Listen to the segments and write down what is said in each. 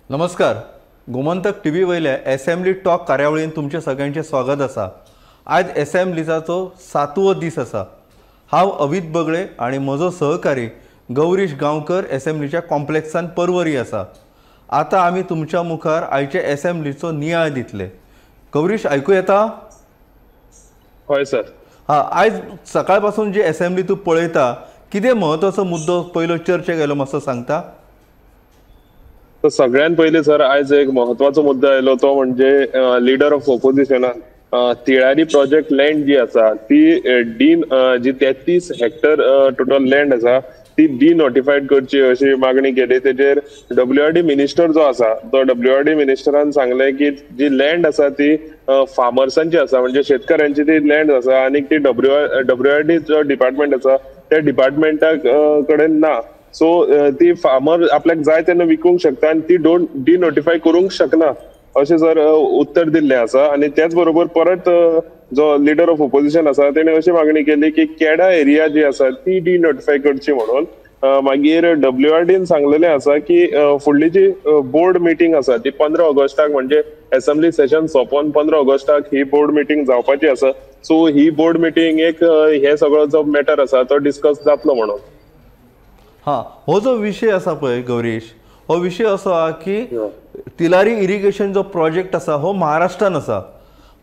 नमस्कार, गोमंतक टीव्ही वयल्या assembly talk कार्यावळीन तुमचे सगळ्यांचे स्वागत आसा. आयज एसेंब्लीचो 7वो दीस आसा. हांव अवित बगळे आनी म्हजो सहकारी गौरीश गांवकर एसेंब्लीच्या कॉम्प्लेक्सान परवरी आसा. आतां आमी तुमच्या मुखार आयचे एसेंब्लीचो नियाळ दितले. गौरीश, आयकू येता? हय सर. हां, आयज सकाळ पासून जी एसेंब्ली तूं पळयता, कितें म्हत्वाचो मुद्दो पयलो चर्चेक आयलो मातसो सांगता? तर सगळ्यात पयलीं सर आयज एक महत्वाचो मुद्दो आयलो तो म्हणजे लिडर ऑफ ओपोजिशनान तिळारी प्रोजेक्ट लँड जी आसा ती डीन जी 33 हेक्टर टोटल लँड आसा ती डिनोटिफायड करची अशी मागणी केली. तेजेर डब्ल्यूआरडी मिनिस्टर जो आसा तो डब्ल्यूआरडी मिनिस्टरान सांगलें की जी लँड आसा ती फार्मर्सांची आसा, म्हणजे शेतकऱ्यांची ती लँड आसा आनी ती डब्ल्यूआरडी जो डिपार्टमेंट आसा त्या डिपार्टमेंटाक कडेन ना. सो ती फार्मर आपल्याक जाय तेन्ना विकूंक शकता आनी ती डिनोटिफाय करूंक शकना अशें सर उत्तर दिल्लें आसा. आनी त्याच बरोबर परत जो लिडर ऑफ ओपोजिशन आसा तेणे अशी मागणी केली की केडा एरिया जी आसा ती डिनोटिफाय करची म्हणून. मागीर डब्ल्यूआरडीन सांगलेलें आसा की फुडली जी बोर्ड मिटींग आसा ती 15 ऑगस्टाक, म्हणजे एसेंब्ली सेशन सोंपोवन 15 ऑगस्टाक ही बोर्ड मिटींग जावपाची आसा. सो ही बोर्ड मिटींग एक हे सगळो जो मॅटर आसा तो डिस्कस जातलो म्हणून. हां, हो जो विशय आसा पळय गौरीश, हो विशय असो आहा की तिलारी इरिगेशन जो प्रोजेक्ट आसा हो महाराष्ट्रान आसा.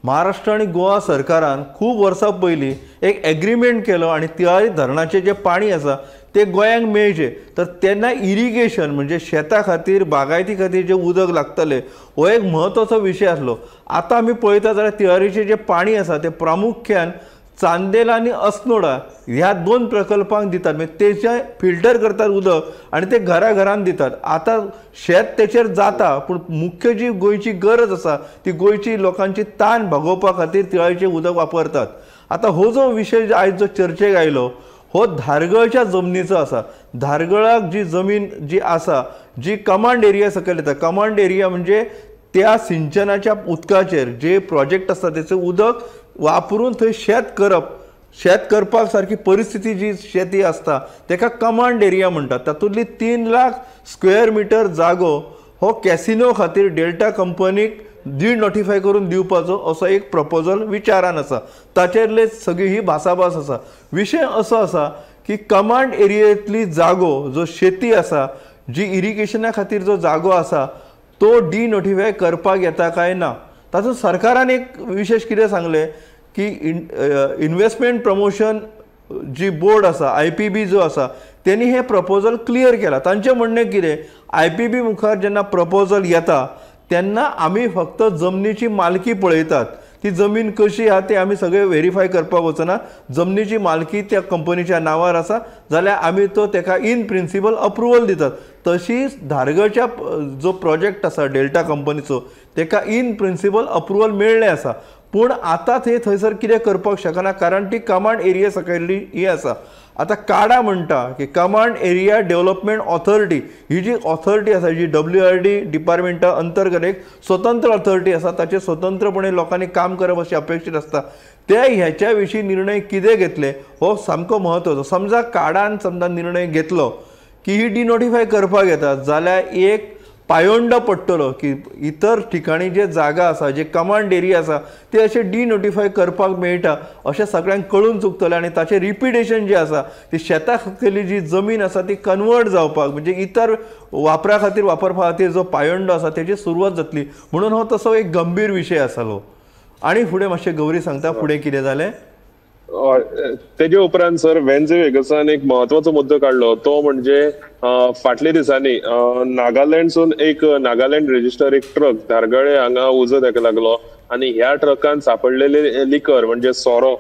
महाराष्ट्र आनी गोवा सरकारान खूब वर्सां पयलीं एक एग्रीमेंट केलो आनी तिलारी धरणाचें जें पाणी आसा तें गोंयांक मेळचें. तर तेन्ना इरिगेशन म्हणजे शेता खातीर, बागायती खातीर जें उदक लागतलें हो एक म्हत्वाचो विशय आसलो. आतां आमी पळयता जाल्यार तिळारीचें जें पाणी आसा तें प्रामुख्यान चांदेल आनी अस्नोडा ह्या 2 प्रकल्पांक दितात, म्हणजे तेचे फिल्टर करतात उदक आनी ते घरा घरान दितात. आतां शेत तेचेर जाता, पूण मुख्य जी गोंयची गरज आसा ती गोंयची लोकांची ताण भागोवपा खातीर तिळारीचें उदक वापरतात. आतां हो जो विशय आयज जो चर्चेक आयलो हो धारगळच्या जमनीचो आसा. धारगळाक जी जमीन जी आसा जी कमांड एरिया सकयल येता, कमांड एरिया म्हणजे त्या सिंचनाच्या उदकाचेर जे प्रोजेक्ट आसता तेचें उदक वापरून थंय शेत करप, शेत करपाक सारकी परिस्थिती जी शेती आसता तेका कमांड एरिया म्हणटात. तातूंतली 3 लाख स्क्वेअर मिटर जागो हो कॅसिनो खातीर डेल्टा कंपनीक डिनोटिफाय करून दिवपाचो असो एक प्रपोजल विचारान आसा. ताचेर सगळी ही भासाभास आसा. विशय असो आसा की कमांड एरियेंतली जागो जो शेती आसा, जी इरिगेशना खातीर जो जागो आसा तो डिनोटिफाय करपाक येता काय ना. तातूंत सरकारान एक विशेश कितें सांगलें की इन्वेस्टमेंट प्रमोशन जी बोर्ड आसा, IPB जो आसा, तेणी हें प्रपोजल क्लियर केलां. तांचें म्हणणें कितें, IPB मुखार जेन्ना प्रपोजल येता तेन्ना आमी फक्त जमनीची मालकी पळयतात, ती जमीन कशी आहा ती आमी सगळें वेरीफाय करपाक वचना. जमनीची मालकी त्या कंपनीच्या नांवार आसा जाल्यार आमी तो तेका इन प्रिंसिपल अप्रुवल दितात. तशीच धारगळच्या जो प्रोजेक्ट आसा डेल्टा कंपनीचो तेका इन प्रिंसिपल अप्रुवल मेळ्ळें आसा, पूण आतां ते थंयसर कितें करपाक शकना कारण ती कमांड एरिया सकयल्ली ही आसा. आतां काडा म्हणटा की कमांड एरिया डेव्हलपमेंट ऑथॉरिटी ही जी ऑथॉरिटी आसा, जी डब्ल्यूआरडी डिपार्टमेंटा अंतर्गत एक स्वतंत्र ऑथॉरिटी आसा, ताचेर स्वतंत्रपणे लोकांनी काम करप अशें अपेक्षीत आसता. ते ह्याच्या विशीं निर्णय कितें घेतले हो सामको म्हत्वाचो. समजा काडान समजा निर्णय घेतलो की ही डिनोटिफाय करपाक येता जाल्यार एक पायोंडो पडटलो की इतर ठिकाणी जे जागा आसा, जे कमांड एरिया आसा ते अशे डिनोटिफाय करपाक मेळटा अशें सगळ्यांक कळून चुकतलें आनी ताचें रिपिटेशन जें आसा ती शेता खातीर जी जमीन आसा ती कन्वर्ट जावपाक म्हणजे इतर वापरा खातीर वापरपा खातीर जो पायोंडो आसा तेची सुरवात जातली. म्हणून हो तसो एक गंभीर विशय आसलो. आनी फुडें मातशें गौरी सांगता फुडें कितें जालें. तेजे उपरांत सर वेन्झे वेगसान एक महत्वाचो मुद्दो काडलो तो म्हणजे फाटल्या दिसांनी नागालँडसून एक नागालँड रजिस्टर एक ट्रक धारगळे हांगा उजो तेका लागलो आनी ह्या ट्रकान सापडलेले लिकर म्हणजे सोरो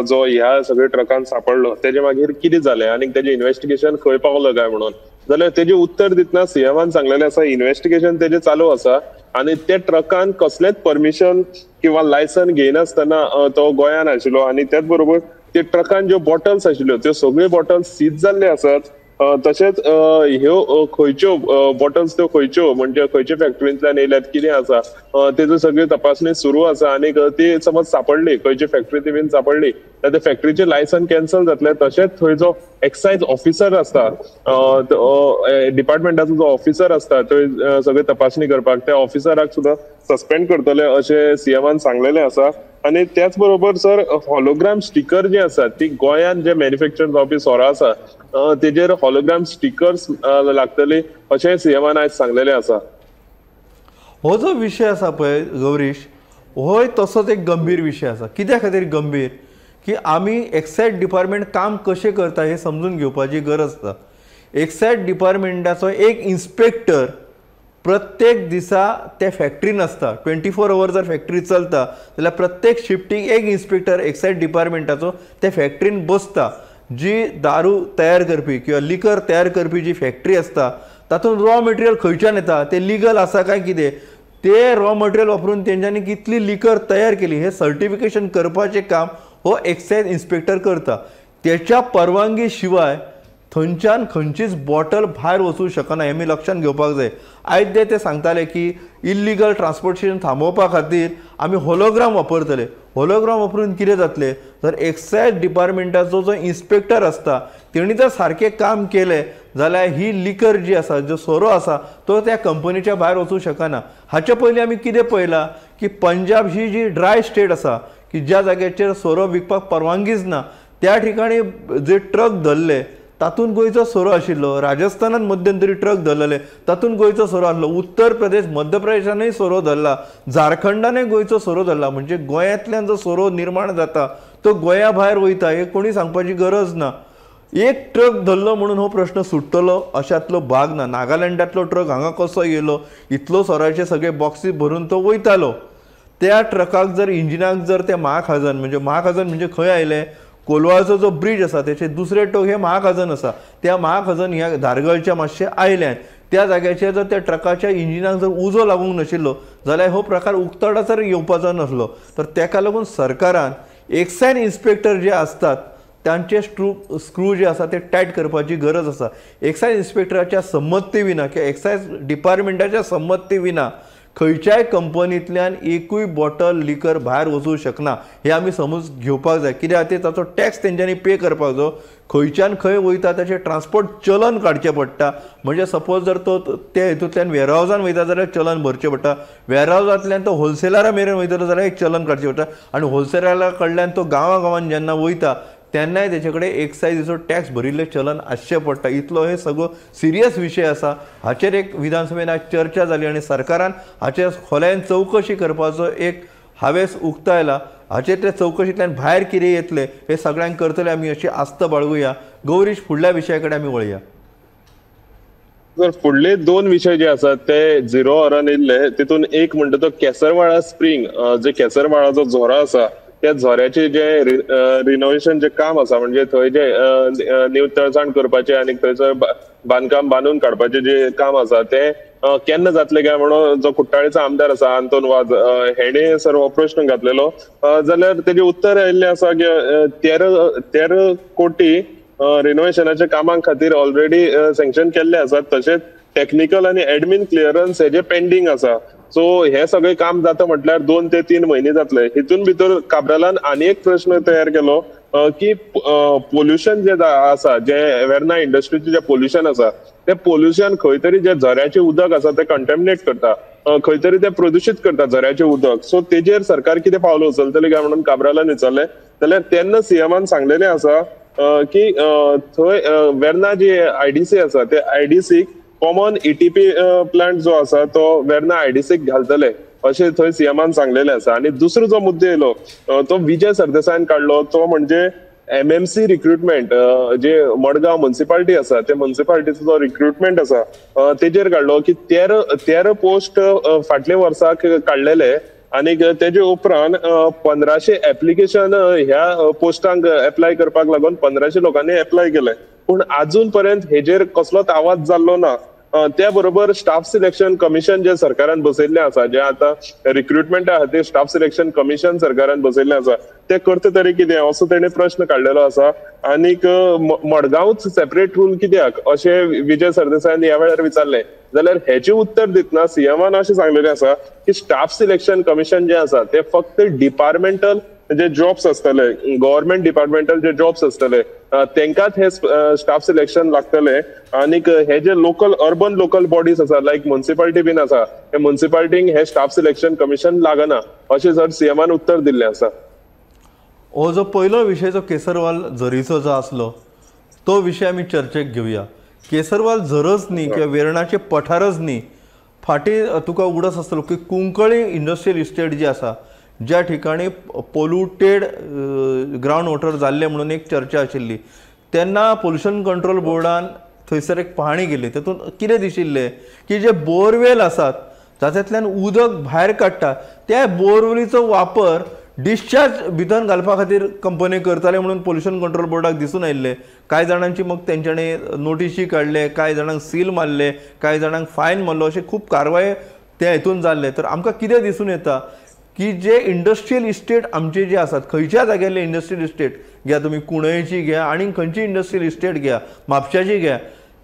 जो ह्या सगळे ट्रकान सापडलो तेजे मागीर कितें जालें आनी तेजें इन्वेस्टिगेशन खंय पावलो काय म्हणून. जाल्यार तेजें उत्तर दितना सीएमान सांगलेलें आसा इन्वेस्टिगेशन तेजें चालू आसा आनी त्या ट्रकान कसलेंच परमिशन किंवा लायसन घेयनासतना तो गोंयान आशिल्लो आनी त्याच बरोबर ते ट्रकान ज्यो बॉटल्स आशिल्ल्यो त्यो सगळ्यो बॉटल्स सीज जाल्ले आसात तशेंच ह्यो खंयच्यो बॉटल्स त्यो खंयच्यो म्हणजे खंयच्या फॅक्टरींतल्यान येयल्यात कितें आसा तेजो सगळी तपासणी सुरू आसा आनी ती समज सापडली खंयची फॅक्टरी ती बीन सापडली जाल्यार त्या फॅक्टरीचें लायसन कॅन्सल जातलें. तशेंच थंय जो एक्सायज ऑफिसर आसता डिपार्टमेंटाचो जो ऑफिसर आसता थंय सगळी तपासणी करपाक त्या ऑफिसराक सुद्दां सस्पेंड करतले अशें सीएमान सांगलेलें आसा. आनी त्याच बरोबर सर हॉलोग्राम स्टिकर जे आसा ती गोंयांत जे मॅन्युफॅक्चर जावपी सोरो आसा तेजेर हॉलोग्राम स्टिकर्स लागतले अशें सीएमान आयज सांगलेलें आसा. हो जो विशय आसा पळय गौरीश, होय तसोच एक गंभीर विशय आसा. कित्या खातीर गंभीर की आमी एक्सायज डिपार्टमेंट काम कशें करता हें समजून घेवपाची गरज आसा. एक्सायज डिपार्टमेंटाचो एक इन्स्पेक्टर प्रत्येक दिसा ते फॅक्टरीन आसता. 24 our जर फॅक्टरी चलता जाल्यार प्रत्येक शिफ्टीक एक इन्स्पेक्टर एक्सायज डिपार्टमेंटाचो ते फॅक्टरीन बसता. जी दारू तयार करपी किंवा लिकर तयार करपी जी फॅक्टरी आसता तातूंत रॉ मटेरियल खंयच्यान येता, ते लिगल आसा काय कितें, ते रॉ मटेरियल वापरून तेंच्यांनी कितली लिकर तयार केली हे सर्टिफिकेशन करपाचें काम हो एक्सायज इन्स्पेक्टर करता. तेच्या परवानगी शिवाय थंयच्यान खंयचीच बॉटल भायर वचूंक शकना हें आमी लक्षांत घेवपाक जाय. आयज ते सांगताले की इल्लिगल ट्रान्सपोर्टेशन थांबोवपा खातीर आमी होलोग्राम वापरतले. होलोग्राम वापरून कितें जातलें, जर एक्सायज डिपार्टमेंटाचो जो इन्स्पेक्टर आसता तेणी जर सारकें काम केलें जाल्यार ही लिकर जी आसा, जो सोरो आसा तो त्या कंपनीच्या भायर वचूंक शकना. हाचे पयलीं आमी कितें पळयलां की पंजाब ही जी ड्राय स्टेट आसा की ज्या जाग्याचेर सोरो विकपाक परवानगीच ना त्या ठिकाणी जे ट्रक धरले तातूंत गोंयचो सोरो आशिल्लो. राजस्थानान मध्यंतरी ट्रक धरलेले तातूंत गोंयचो सोरो आसलो. उत्तर प्रदेश, मध्य प्रदेशानूय सोरो धरला, झारखंडानूय गोंयचो सोरो धरला. म्हणजे गोंयांतल्यान जो सोरो निर्माण जाता तो गोंया भायर वयता हें कोणी सांगपाची गरज ना. एक ट्रक धरलो म्हणून हो प्रश्न सुट्टलो अशांतलो भाग ना. नागालँडांतलो ट्रक हांगा कसो येयलो, इतलो सोराचे सगळे बॉक्सी भरून तो वयतालो. त्या ट्रकाक जर इंजिनाक जर ते महाखाजन म्हणजे महाखाजन म्हणजे खंय आयले, कोलवाळचो जो ब्रिज आसा तेचे दुसरे टोक हे महाखाजन आसा, त्या महाखाजन ह्या धारगळच्या मातशें आयल्यान त्या जाग्याचेर जर त्या ट्रकाच्या इंजिनाक जर उजो लागूंक नाशिल्लो जाल्यार हो प्रकार उक्ताडाचेर येवपाचो नासलो. तर तेका लागून सरकारान एक्सायज इन्स्पेक्टर जे आसतात तांचे स्क्रू जे आसा ते टायट करपाची गरज आसा. एक्सायज इन्स्पेक्टराच्या संमती विना किंवा एक्सायज डिपार्टमेंटाच्या संमती विना खंयच्याय कंपनींतल्यान एकूय बॉटल लिकर भायर वचूंक शकना हें आमी समज घेवपाक जाय. कित्याक खातीर ताचो टॅक्स तेंच्यांनी पे करपाक जायो. खंयच्यान खंय वयता ताचें ट्रान्सपोर्ट चलन काडचें पडटा. म्हणजे सपोज जर तो ते हितूंतल्यान वेरहावजान वयता जाल्यार चलन भरचें पडटा, वेरहावजांतल्यान तो होलसेलरा मेरेन वयतलो जाल्यार एक चलन काडचें पडटा आनी होलसेलरा कडल्यान तो गांवा गांवान जेन्ना वयता तेन्नाय तेचे कडेन एक्सायजीचो टॅक्स भरिल्लें चलन आसचें पडटा. इतलो हे सगळो सिरियस विशय आसा. हाचेर एक विधानसभेन आज चर्चा जाली आनी सरकारान हाचेर खोलायेन चवकशी करपाचो एक हावेस उक्तायला. हाचेर ते चवकशींतल्यान भायर कितें येतलें हें सगळ्यांक करतले आमी अशी आस्त बाळगुया. गौरीश, फुडल्या विशया कडेन आमी वळया. सर, फुडले दोन विशय जे आसात ते झिरो अरान येयल्ले. तितून एक म्हणटा तो केसरवाडा स्प्रींग, जे केसरवाडाचो झोरो आसा त्या झऱ्याचे जे रिनोव्हेशन जे काम आसा म्हणजे थंय जे नितळसाण करपाचें आनी थंयसर बांदकाम बांदून काडपाचें जे काम आसा तें केन्ना जातलें काय म्हणून जो कुट्टाळेचो आमदार आसा आंतोन वाज हेणे सर हो प्रश्न घातलेलो. जाल्यार तेजें उत्तर आयिल्लें आसा की 13 कोटी रिनोव्हेशनाच्या कामां खातीर ऑलरेडी सँक्शन केल्ले आसात. तशेंच टॅक्निकल आनी एडमीन क्लियरन्स हेजे पेंडींग आसा. सो हे सगळे काम जाता म्हटल्यार 2 ते 3 म्हयने जातले. हितून भितर काब्रालान आनी एक प्रश्न तयार केलो की पोल्युशन जे आसा, जे वेर्ना इंडस्ट्रीचें जे पोल्युशन आसा तें पोल्युशन खंय तरी जे झऱ्याचें उदक आसा तें कंटेमिनेट करता, खंय तरी तें प्रदुशीत करता झऱ्याचें उदक. सो तेजेर सरकार कितें पावलां उचलतलें काय म्हणून काब्रालान विचारलें जाल्यार तेन्ना सीएमान सांगलेलें आसा की थंय वेर्ना जी आयडीसी आसा ते आयडीसीक कॉमन ईटीपी प्लांट जो आसा तो वेर्ना आयडीसीक घालतले अशें थंय सीएमान सांगलेलें आसा. आनी दुसरो जो मुद्दो येयलो तो विजय सरदेसायान काडलो तो म्हणजे एमएमसी रिक्रुटमेंट, जे मडगांव म्युनिसिपालिटी आसा ते म्युनिसिपालिटीचो जो रिक्रुटमेंट आसा तेजेर काडलो की 13 पोस्ट फाटल्या वर्साक काडलेले आनी तेजे उपरांत 1500 एप्लिकेशन ह्या पोस्टांक एप्लाय करपाक लागून 1500 लोकांनी एप्लाय केले, पूण आजून पर्यंत हेजेर कसलोच आवाज जाल्लो ना. त्या बरोबर स्टाफ सिलेक्शन कमिशन जे सरकारान बसयल्लें आसा, जे आतां रिक्रुटमेंटा खातीर स्टाफ सिलेक्शन कमिशन सरकारान बसयल्लें आसा, ते करता तरी कितें असो तेणे प्रश्न काडलेलो आसा. आनीक मडगांवच सेपरेट रूल कित्याक अशें विजय सरदेसायान ह्या वेळार विचारलें जाल्यार हेचें उत्तर दितना सीएमान अशें सांगलेलें आसा की स्टाफ सिलेक्शन कमिशन जें आसा ते फक्त डिपार्टमेंटल जे जॉब्स आसतले, गव्हर्मेंट डिपार्टमेंटल जे जॉब्स आसतले तेंकाच हे स्टाफ सिलेक्शन लागतले. आनीक हे जे लोकल अर्बन लोकल बॉडीज आसा लायक म्युन्सिपालिटी बीन आसा, हे म्युन्सिपालिटींक हे स्टाफ सिलेक्शन कमिशन लागना अशें सर सीएमान उत्तर दिल्लें आसा. हो जो पयलो विशय जो केसरवाल झरीचो जो आसलो तो विशय आमी चर्चेक घेवया. केसरवाल झरच न्ही किंवा वेर्णाचे पठारच न्ही, फाटीं तुका उगडास आसतलो की कुंकळी इंडस्ट्रियल इस्टेट जी आसा ज्या ठिकाणी पोल्युटेड ग्रावंड वॉटर जाल्लें म्हणून एक चर्चा आशिल्ली, तेन्ना पोल्युशन कंट्रोल बोर्डान थंयसर एक पाहणी केली. तातूंत कितें दिशिल्लें की जे बोरवेल आसात तातूंतल्यान उदक भायर काडटा त्या बोरवेलीचो वापर डिस्चार्ज भितर घालपा खातीर कंपनी करताले म्हणून पोल्युशन कंट्रोल बोर्डाक दिसून आयिल्लें. कांय जाणांची मग तेंच्यांनी नोटिशी काडले, कांय जाणांक सील मारले, कांय जाणांक फायन मारलो, अशें खूब कारवाय त्या हितून जाल्ले. तर आमकां कितें दिसून येता की जे इंडस्ट्रियल इस्टेट आमचे जे आसात, खंयच्या जाग्यार इंडस्ट्रियल इस्टेट घ्या, तुमी कुंडयची घ्या आनी खंयची इंडस्ट्रियल इस्टेट घ्या, म्हापशाची घ्या,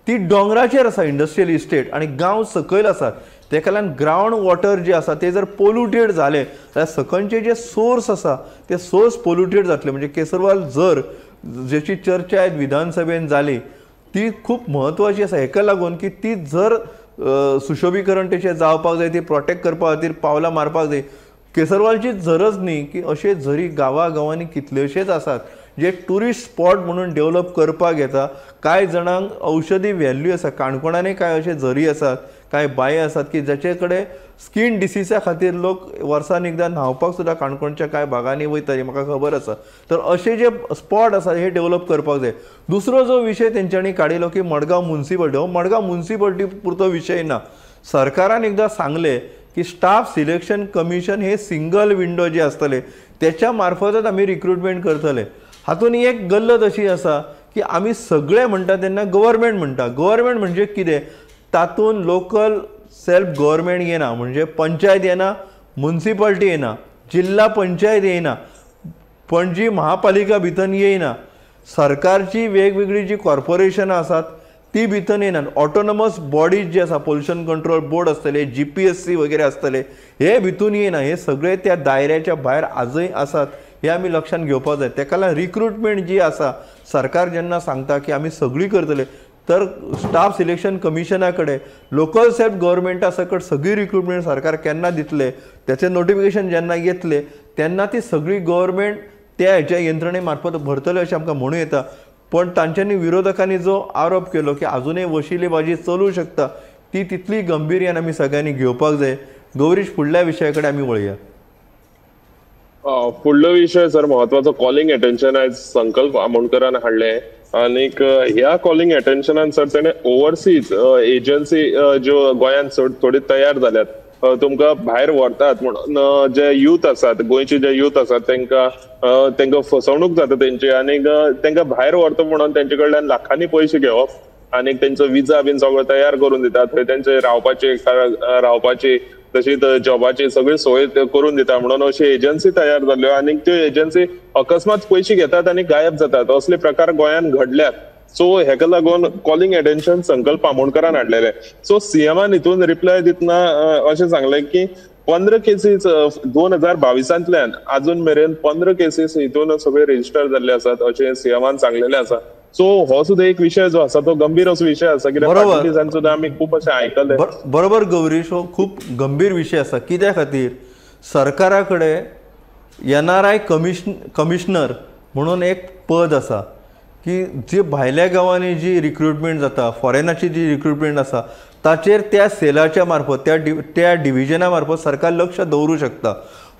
ती दोंगराचेर आसा इंडस्ट्रियल इस्टेट आनी गांव सकयल आसात. तेका लागून ग्रावंड वॉटर जे आसा ते जर पोल्युटेड जाले जाल्यार सकयचे जे सोर्स आसा ते सोर्स पोल्युटेड जातले. म्हणजे केसरवाल झर जेची चर्चा आयज विधानसभेन जाली ती खूब म्हत्वाची आसा, हेका लागून की ती झर सुशोभीकरण तेचें जावपाक जाय, ती प्रोटेक्ट करपा खातीर पावलां मारपाक जाय. केसरवालची झरच न्ही की अशे झरी गांवागांवांनी कितलेशेच आसात जे ट्युरिस्ट स्पॉट म्हणून डेवलप करपाक येता. कांय जाणांक औषधी व्हॅल्यू आसा, काणकोणांनी कांय अशे झरी आसात, कांय बांय आसात की जाचे कडेन स्कीन डिसीजा खातीर लोक वर्सान एकदां न्हांवपाक सुद्दां काणकोणच्या कांय भागांनी वयता, हें म्हाका खबर आसा. तर अशे जे स्पॉट आसा हे डेवलप करपाक जाय. दुसरो जो विशय तेंच्यांनी काडिल्लो की मडगांव म्युन्सिपालिटी, हो मडगांव म्युन्सिपालिटी पुरतो विशय ना. सरकारान एकदां सांगलें की स्टाफ सिलेक्शन कमिशन हे सिंगल विंडो जे आसतले त्याच्या मार्फतच आमी रिक्रुटमेंट करतले. हातून एक गल्लत अशी आसा की आमी सगळे म्हणटा तेन्ना गव्हर्मेंट म्हणटा, गव्हर्मेंट म्हणजे कितें, तातूंत लोकल सेल्फ गव्हर्मेंट येना, म्हणजे पंचायत येना, म्युन्सिपालिटी येना, जिल्हा पंचायत येना, पणजी महापालिका भितर येना, सरकारची वेगवेगळी जी कॉर्पोरेशनां आसात ती भितर येना, ऑटोनॉमस बॉडीज जे आसा पोल्युशन कंट्रोल बोर्ड आसतले, GPSC वगैरे आसतले, हे भितून येना. हे सगळे त्या दायऱ्याच्या भायर आजय आसात हे आमी लक्षांत घेवपाक जाय. तेका लागून रिक्रुटमेंट जी आसा सरकार जेन्ना सांगता की आमी सगळी करतले, तर स्टाफ सिलेक्शन कमिशना कडेन लोकल सेल्फ गव्हर्मेंटा सकट सगळी रिक्रुटमेंट सरकार केन्ना दितले त्याचें नोटिफिकेशन जेन्ना येतलें तेन्ना ती सगळी गव्हर्मेंट त्या हेच्या यंत्रणे मार्फत भरतले अशें आमकां म्हणूं येता. पण तांच्यांनी विरोधकांनी जो आरोप केलो की अजूनय वशिलेबाजी चलूं शकता ती तितली गंभीर्यान आमी सगळ्यांनी घेवपाक जाय. गौरीश, फुडल्या विशया कडेन आमी वळया. फुडलो विशय सर महत्वाचो कॉलिंग अटेन्शन आयज संकल्प आमोणकरान हाडलें आनीक ह्या कॉलिंग अटेन्शनान सर तेणे ओवरसीज एजन्सी ज्यो गोंयांत थोडी तयार जाल्यात, तुमकां भायर व्हरतात म्हणून जे यूथ आसात, गोंयचे जे यूथ आसात तेंकां तेंकां फसवणूक जाता तेंची आनीक तेंकां भायर व्हरता म्हणून तेंचे कडल्यान लाखांनी पयशे घेवप आनीक तेंचो विजा बीन सगळो तयार करून दितात, थंय तेंचे रावपाची तशीच जॉबाची सगळी सोय करून दिता म्हणून अशी एजन्सी तयार जाल्यो आनीक त्यो एजन्सी अकस्मात पयशे घेतात आनी गायब जातात. असले प्रकार गोंयांत घडल्यात. सो हेका लागून कॉलिंग अटेन्शन संकल्प आमोणकरान हाडलेले. सो सीएमान हितून रिप्लाय दितना अशें सांगलें की 15 केसीस 2022 अजून मेरेन 15 केसीस हितून सगळे रेजिस्टर जाल्ले आसात अशें सीएमान सांगलेले आसा. सो हो सुद्दां एक विशय जो आसा तो गंभीर असो विशय आसा, कित्याक दिसान सुद्दां आमी खूब अशें आयकलें. बरोबर गौरीश, हो खूब गंभीर विशय आसा. कित्या खातीर सरकारा कडेन NRI commissioner म्हणून एक पद आसा की जी भायल्या गांवांनी जी रिक्रुटमेंट जाता, फॉरेनाची जी रिक्रुटमेंट आसा ताचेर त्या सेलाच्या मार्फत त्या डिविजना मार्फत सरकार लक्ष दवरूं शकता.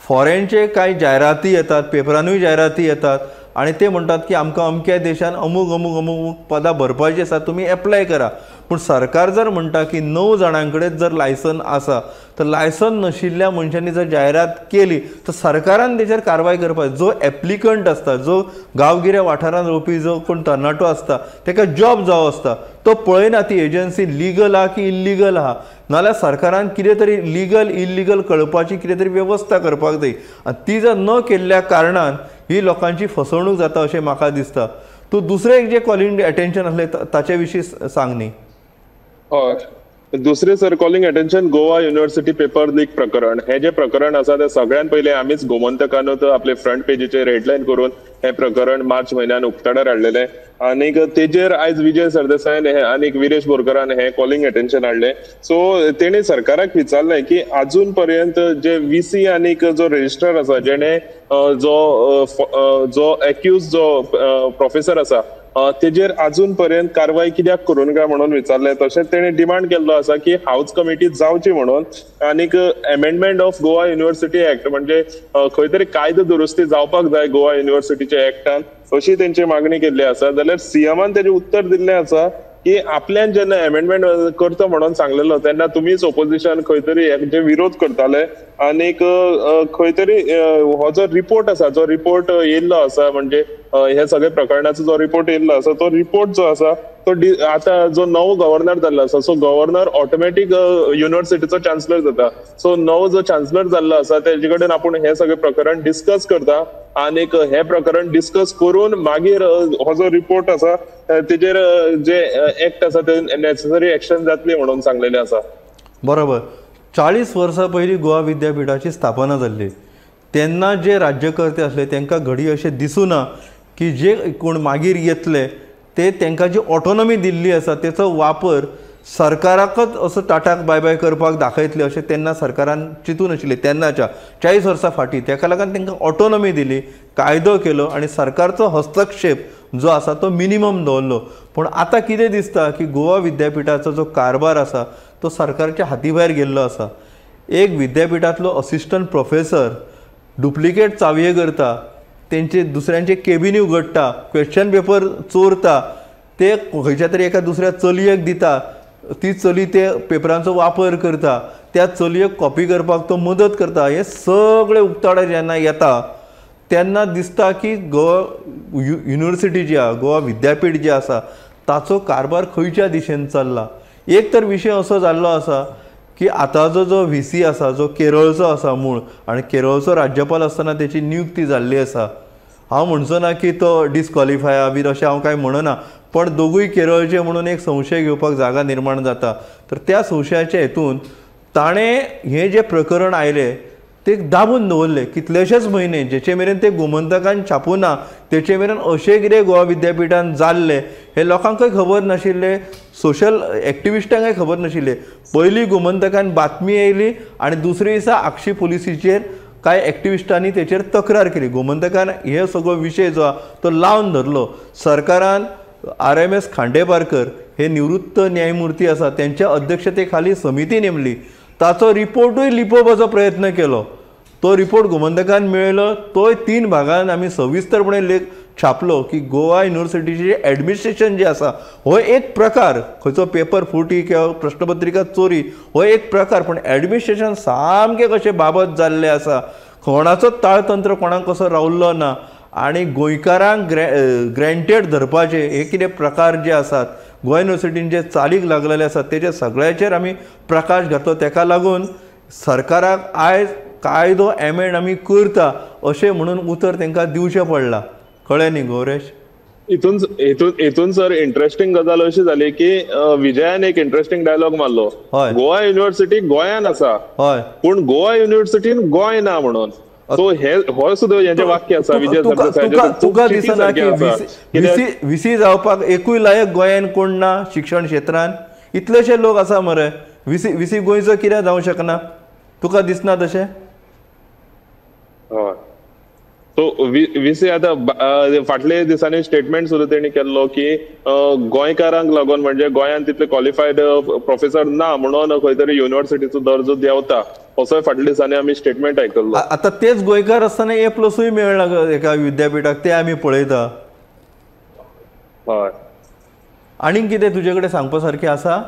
फॉरेनचे कांय जायराती येतात, पेपरानूय जायराती येतात आनी ते म्हणटात की आमकां अमक्या देशान अमूक अमूक अमूक पदां भरपाची आसा, तुमी एप्लाय करा. पूण सरकार जर म्हणटा की 9 जाणां कडेन जर लायसन आसा तर लायसन नाशिल्ल्या मनशांनी जर जायरात केली तर सरकारान तेचेर कारवाय करपाक. जो एप्लिकंट आसता, जो गांवगिऱ्या वाठारांत रावपी जो कोण तरणाटो आसता तेका जॉब जावो आसता, तो पळयना ती एजन्सी लिगल आहा की इल्लिगल आहा. नाल्यार सरकारान कितें तरी लिगल इल्लिगल कळपाची कितें तरी वेवस्था करपाक जाय आनी ती जर न केल्ल्या कारणान ही लोकांची फसवणूक जाता अशें म्हाका दिसता. तूं दुसरें एक जें कॉलिंग एटेन्शन आसलें ताचे विशीं सांग न्ही. हय, दुसरें sir calling attention Goa university paper leak प्रकरण. हे जे प्रकरण आसा ते सगळ्यात पयलीं आमीच गोमंतकानूच आपले फ्रंट पेजीचेर हेडलायन करून हे प्रकरण मार्च म्हयन्यान उक्ताडार हाडलेलें आनीक तेजेर आयज विजय सरदेसायान हे आनीक विरेश बोरकरान हे कॉलिंग एटेन्शन हाडलें. सो तेणी सरकाराक विचारलें की आजून पर्यंत जे व्ही सी आनीक जो रजिस्ट्रार आसा जेणे जो जो एक्यूज जो प्रोफेसर आसा तेजेर अजून पर्यंत कारवाय कित्याक करूं काय म्हणून विचारलें. तशेंच तेणी डिमांड केल्लो आसा की हाऊस कमिटी जावची म्हणून आनीक amendment of Goa university act म्हणजे खंय तरी कायदो दुरुस्ती जावपाक जाय गोवा युनिव्हर्सिटीच्या एक्टान अशी तेंची मागणी केल्ली आसा. जाल्यार सीएमान तेजें उत्तर दिल्लें आसा की आपल्यान जेन्ना एमेंडमेंट करता म्हणून सांगलेलो तेन्ना तुमीच ओपोजिशन खंय तरी हेजे विरोध करताले आनीक खंय तरी हो जो रिपोर्ट आसा, जो रिपोर्ट येयल्लो आसा म्हणजे हे सगळे प्रकरणाचो जो रिपोर्ट येयल्लो आसा तो रिपोर्ट जो आसा तो आतां जो नवो गव्हर्नर जाल्लो आसा, सो गव्हर्नर ऑटोमॅटीक युनिव्हर्सिटीचो चान्सलर जाता. सो नवो जो चान्सलर जाल्लो आसा तेजे कडेन आपूण हे सगळे प्रकरण डिस्कस करता आनीक हे प्रकरण डिस्कस करून मागीर हो जो रिपोर्ट आसा तेजेर जे एक्ट आसा ते नेसेसरी एक्शन जातली म्हणून सांगलेले आसा. बरोबर. 40 वर्सां पयलीं गोवा विद्यापिठाची स्थापना जाल्ली तेन्ना जे राज्यकर्ते आसले तांकां घडी अशें दिसूना की जे कोण मागीर येतले ते तांकां जी ऑटोनॉमी दिल्ली आसा तेचो वापर सरकाराकच असो टाटाक बाय बाय करपाक दाखयतले अशें तेन्ना सरकारान चिंतून आशिल्लें तेन्नाच्या 40 वर्सां फाटीं. तेका लागून तांकां ऑटोनॉमी दिली, कायदो केलो आनी सरकारचो हस्तक्षेप जो आसा तो मिनिमम दवरलो. पूण आतां कितें दिसता की गोवा विद्यापिठाचो जो कारभार आसा तो सरकारच्या हाती भायर गेल्लो आसा. एक विद्यापिठांतलो असिस्टंट प्रोफेसर डुप्लिकेट चावये करता, तेंचे दुसऱ्यांचे केबिनी उगडटा, क्वेश्चन पेपर चोरता, ते खंयच्या तरी एका दुसऱ्या चलयेक दिता, ती चली ते पेपरांचो वापर करता, त्या चलयेक कॉपी करपाक तो मदत करता. हे सगळे उक्ताडार जेन्ना येता तेन्ना दिसता की गोवा युनिव्हर्सिटी जी आसा, गोवा विद्यापीठ जी आसा ताचो कारभार खंयच्या दिशेन चल्ला. एक तर विशय असो जाल्लो आसा की आतांचो जो व्ही सी आसा जो केरळचो आसा मूळ आनी केरळचो राज्यपाल आसतना तेची नियुक्ती जाल्ली आसा. हांव म्हणचो ना की तो डिस्क्वॉलिफाय बीन अशें हांव कांय म्हणना, पण दोगूय केरळचे म्हणून एक संशय घेवपाक जागा निर्माण जाता. तर त्या संशयाच्या हेतून ताणें हें जें प्रकरण आयलें ते दाबून दवरलें कितलेशेच म्हयने, जेचे मेरेन ते गोमंतकान छापूं ना तेचे मेरेन अशें कितें गोवा विद्यापिठान जाल्लें हें लोकांकय खबर नाशिल्लें, सोशल एक्टिविस्टांकय खबर नाशिल्लें. पयलीं गोमंतकान बातमी येयली आनी दुसरे दिसा आगशी पुलिसीचेर कांय एक्टिविस्टांनी तेचेर तक्रार केली. गोमंतकान हे सगळो विशय जो आसा तो लावन धरलो. सरकारान RMS Khandeparkar हे निवृत्त न्यायमूर्ती आसा तेंच्या अध्यक्षते खाली समिती नेमली, ताचो रिपोर्टूय लिपोवपाचो प्रयत्न केलो. तो रिपोर्ट गोमंतकान मेळयलो, तोय 3 भागान आमी सविस्तरपणे लेख छापलो की गोवा युनिव्हर्सिटीचें एडमिनिस्ट्रेशन जें आसा हो एक प्रकार, खंयचो पेपर फुटी किंवा प्रश्नपत्रिका चोरी हो एक प्रकार, पूण एडमिनिस्ट्रेशन सामकें कशें बाबत जाल्लें आसा, कोणाचो ताळतंत्र कोणाक कसो रावल्लो ना आनी गोंयकारांक ग्रँटेड धरपाचे हे कितें प्रकार जे आसात गोवा युनिव्हर्सिटीन जे चालीक लागलेले आसात तेजे सगळ्याचेर आमी प्रकाश घातलो. तेका लागून सरकाराक आयज कायदो एमेंड आमी करता अशें म्हणून उतर तांकां दिवचें पडलां. कळ्ळें न्ही गौरेश? हितून हितून सर इंटरेस्टिंग गजाल अशी जाली की विजयान एक इंटरेस्टिंग डायलॉग मारलो, गोवा युनिव्हर्सिटी गोंयान आसा पूण गोवा युनिव्हर्सिटीन गोंय ना म्हणून. सो हे हो सुद्दां हेजें वाक्य आसा विजय सरदेसायाचें. तुका दिसना की व्हीसी जावपाक एकूय लायक गोंयान कोण ना शिक्षण क्षेत्रान? इतलेशे लोक आसा मरे, व्हीसी गोंयचो कित्याक जावंक शकना? तुका दिसना तशें? हय. सो व्हीसी आतां फाटले दिसांनी स्टेटमेंट सुद्दां तेणी केल्लो की गोंयकारांक लागून म्हणजे गोंयांत तितले क्वॉलिफायड प्रोफेसर ना म्हणून खंय तरी युनिव्हर्सिटीचो दर्जो देंवता. असोय फाटल्या दिसांनी आमी स्टेटमेंट आयकल्लो. आतां तेच गोंयकार आसतना ए प्लसूय मेळना एका विद्यापिठाक, ते आमी पळयता. हय. आनीक कितें तुजे कडेन सांगपा सारकें आसा?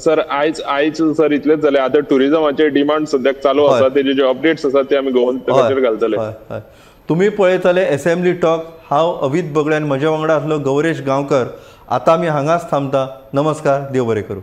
सर आयज आयज सर इतलेच जालें. आतां टुरिजमाचे डिमांड सद्याक चालू आसा, तेजे जे अपडेट्स आसा ते आमी गोमंतकाचेर घालतले. हय. तुमी पळयतले एसेंब्ली टॉक. हांव अवीत बगळे आनी म्हज्या वांगडा आसलो गौरेश गांवकर. आतां आमी हांगाच थांबता. नमस्कार, देव बरें करूं.